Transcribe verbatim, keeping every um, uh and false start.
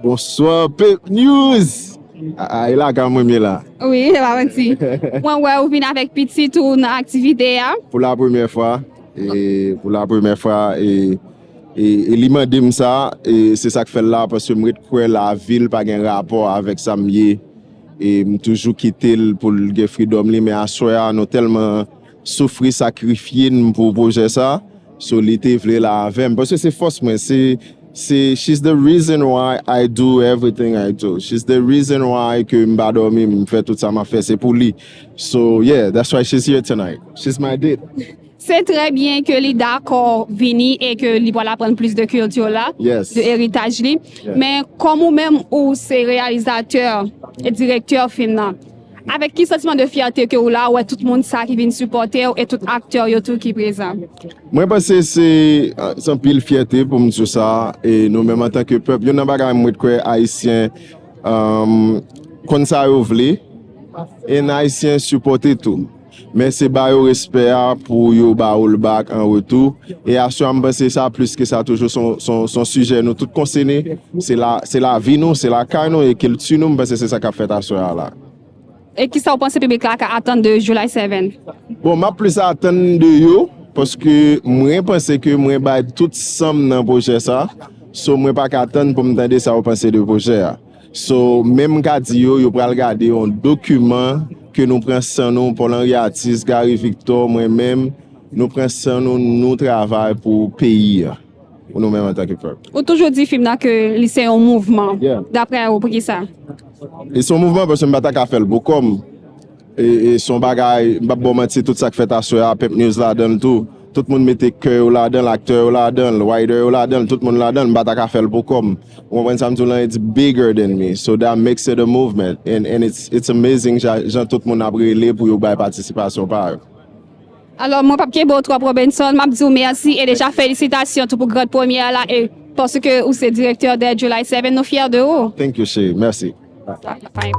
Bonsoir, Pep News! A, a, e la ka mwen ye la. Wi, se pa manti. Mwen wè ou vin avèk pitit ou nan aktivite a. Pou la premyè fwa, e pou la premyè fwa, e, e, e li mande m sa, e se sa k fè l la, paske m ret kwè lavil pa gen rapò avèk sa m ye. E m toujou kite l pou l gen freedom li, men aswè a, nou tèlman soufri, sakrifye n pou pwojè sa. So, li te vle la avè m. Paske se fòs mwen, se, se, she's the reason why I do everything I do. She's the reason why ke m pa dòmi, m fè tout sa m ap fè, se pou li. So, yeah, that's why she's here tonight. She's my date. Se trè byen ke li dakò vini e ke li pral aprann plis de kilti la, yes, de eritaj li. Yeah. Men kòm ou menm ou se reyalizatè e direktè fim nan, avèk ki santiman de fyète ke ou la, ou wè tout moun sa ki vin sipòte w e tout aktè yo tou ki prezan? Mwen panse se, se anpil fyète pou m di w sa, e nou menm antanke pèp, youn nan bagay mwen kwè Ayisyen, um, konn sa yo vle, e Ayisyen sipòte tou. Men se ba yo respè a pou yo ba ou l back an retou. E aswè a, m panse sa plis ke sa toujou se yon, se yon, se yon sijè nou tout konsène. Se la, se lavi nou, se lakay nou, e kilti nou, m panse se sa k ap fèt aswè a la. E kisa w panse piblik la ka atann de July seven? Bon, m ap plis atann de yo, paske mwen panse ke mwen bay tout san m nan pwojè sa. So, mwen pa ka tann pou m tande sa yo panse de pwojè a. So, men m ka di yo, yo pral gade yon dokiman ke nou pran san nou, Paul Henri Artiste, Gary Victor, mwen menm, nou pran san nou, nou travay pou peyi a, pou nou menm antanke pèp. Ou toujou di fim nan ke li se yon mouvman. Yeah. Daprè ou, poukisa? Li se yon mouvman paske m pa ta ka fè l pou kò m. E, e se yon bagay, m p ap ba w manti, tout sa k fèt aswè a, Pep News ladan l tou. Tout moun mete kè yo ladan l, aktè yo ladan l, writer yo ladan l, tout moun ladan l, m pa ta ka fè l pou kò m. Ou konprann sa m di w lan, it's bigger than me. So that makes it a movement. And, and it's, it's amazing jan, jan tout moun ap rele pou yo bay patisipasyon pa yo. Alò, mwen p ap kenbe w twòp, Robenson, m ap di w mèsi e deja felisitasyon tou pou gran premyè a la e paske ou se direktè de July seven, nou fyè de ou. Thank you, cheri. Mèsi. Bye.